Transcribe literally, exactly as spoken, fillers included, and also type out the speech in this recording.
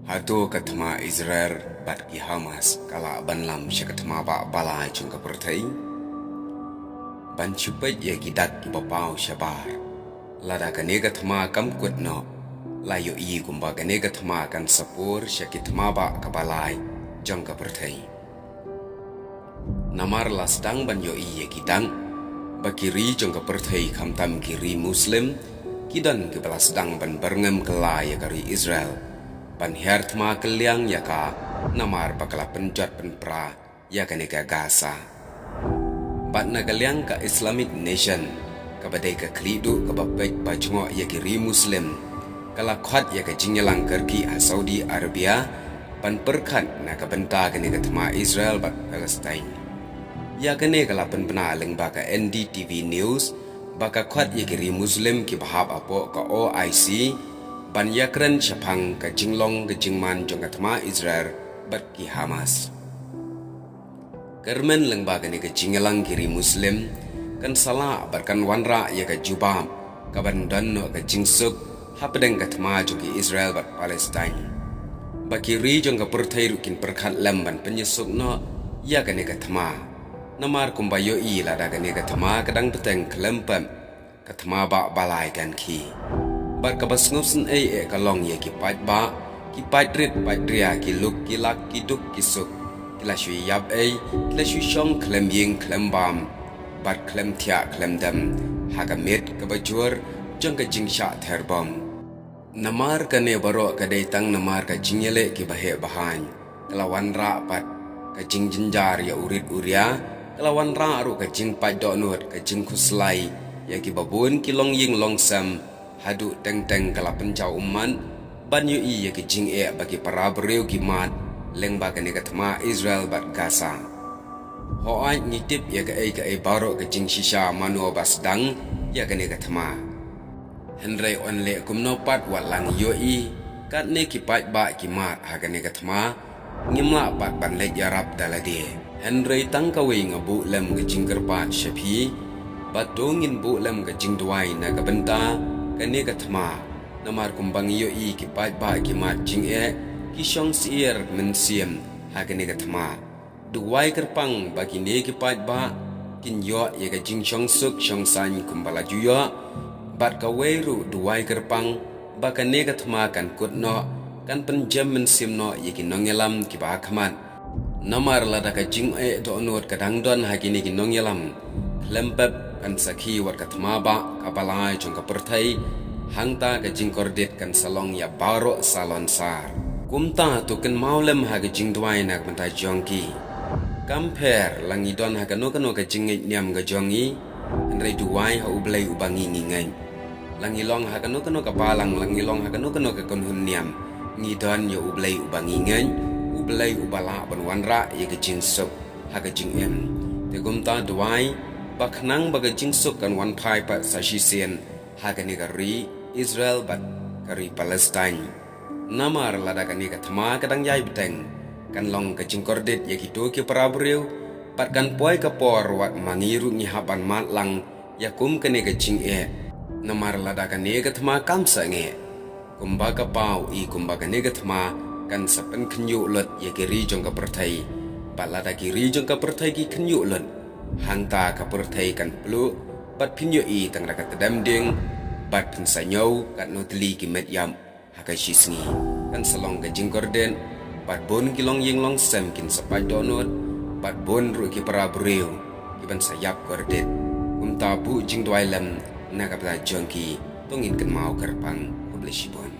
Hato ka thma Israel bad ki Hamas ka lah ban lam sha ka thma bah balai jong ka pyrthei? Ban shu peit ïa ki dak kiba paw shabar, lada kane ka thma kam kut noh, la ïohi kumba kane ka thma kan sa pur sha ki thma bah kaba lai jong ka pyrthei. Namar la sdang ban ïohi ïa ki dang ba ki ri jong ka pyrthei, khamtam ki ri Muslim, ki don kiba la sdang ban byrngem kylla ïa ka ri Israel ban hiar thma kylliang ïa ka, namar ba ka la pynjot pynpra ïa kane ka Gaza. Bad na ka liang ka Islamic Nation, kaba dei ka khlieh duh kaba peit ba jngoh ïa ki ri Muslim, ka la khot ïa ka jingïalang kyrkieh ha Saudi Arabia ban pyrkhat na ka bynta kane ka thma Israel bad Palestine. Ïa kane ka la pynbna lyngba ka N D T V News ba ka khot ïa ki ri Muslim kiba hap hapoh ka O I C ban ïakren shaphang ka jinglong ka jingman jong ka thma Israel bad ki Hamas. Kyrmen lyngba kane ka jingïalang ki ri Muslim kan sa lah bad kan wanrah ïa ka jubab kaban don noh ka jingsuk hapdeng ka thma jong ki Israel bad Palestine. Ba ki ri jong ka pyrthei ruh kin pyrkhat lem ban pynïasuk noh ïa kane ka thma. Namar kumba ïohi, lada kane ka thma ka dang bteng khlem pep, ka thma bah balai kan khie. Bad kaba sngewsynei eh ka long ïa ki paidbah, ki paidrit paidria, ki luk ki lak, ki duk ki suk, ki la shu ïap ei, ki la shu shong khlem ïing khlem bam bad khlem thiah khlem dem ha ka miet kaba jur jong ka jingshah ther bom. Namar kane baroh ka dei tang namar ka jingïaleh kiba heh ba haiñ, ka la wanrah pat ka jingjynjar ïa u rit u ria, ka la wanrah ruh ka jingpait dohnud, ka jingkhuslai ïa kiba bun ki longïing longsem, haduh teng teng ka la pynjaw ummat ban ïohi ïa ki jingeh ba ki para briew ki mad lyngba kane ka thma Israel bad Gaza. Hooid, ngi tip ïa kaei kaei baroh ka jingshisha mano ba sdang ïa kane ka thma. Hynrei yn leh kumno pat, wat la ngi ïohi katne ki paidbah ki mad ha kane ka thma, ngim lah pat ban leit ïarap da lade. Hynrei tang kawei nga buh lem ka jingkyrpad sha phi, ba to ngin buh lem ka jingduwai na ka bynta kane ka thma. Namar kumba ngi ïohi ki paidbah ki mad jingeh, ki shong syiar mynsiem ha kane ka thma. Duwai kyrpang ba kine ki paidbah kin ïoh ïa ka jingshongsuk shongsaiñ kumba la ju ïoh, bad kawei ruh duwai kyrpang ba kane ka thma kan kut noh, kan pynjem mynsiem noh ïa ki nongïalam kiba ha khmat. Namar lada ka jingeh dohnud ka dang don ha kine ki nongïalam, khlem pep kan sa khie wat ka thma bah kaba lai jong ka pyrthei, hangta ka jingkordit kan sa long ïa baroh salonsar. Kumta to kynmaw lem ha ka jingduwai na ka bynta jong ki. Kam pher la ngi don ha kano kano ka jingngeit niam ka jong ngi, hynrei duwai ha U Blei uba ngi ngi ngeit. La ngi long ha kano kano ka balang, la ngi long ha kano kano ka kynhun niam, ngi don ïa U Blei uba ngi ngeit, U Blei uba lah ban wanrah ïa ka jingsuk ha ka jingim. Te kumta duwai ba khnang ba ka jingsuk kan wan phai pat sa shisien ha kane ka ri Israel bad ka ri Palestine. Namar lada kane ka thma ka dang ïai bteng, kan long ka jingkordit ïa kito ki para briew, bad kan poi ka por wat ma ngi ruh ngi hap ban mad lang ïa kum kane ka jingeh. Namar lada kane ka thma kam sangeh, kumba ka paw i kumba kane ka thma kan sa pynkhynñiuh lut ïa ki ri jong ka pyrthei. Bad lada ki ri jong ka pyrthei ki khynñiuh lut, hangta ka pyrthei kan pluh, bad phin ïohi tang da ka tdem dieng, bad phin sa ñiew katno tylli ki met ïap ha ka shisngi. Kan sa long ka jingkordit, bad bun ki longïing longsem kin sa pait dohnud, bad bun ruh ki para briew ki ban sa ïap kordit. Kumta buh jingduwai lem na ka bynta jong ki, to ngin kynmaw kyrpang. Khublei shibun.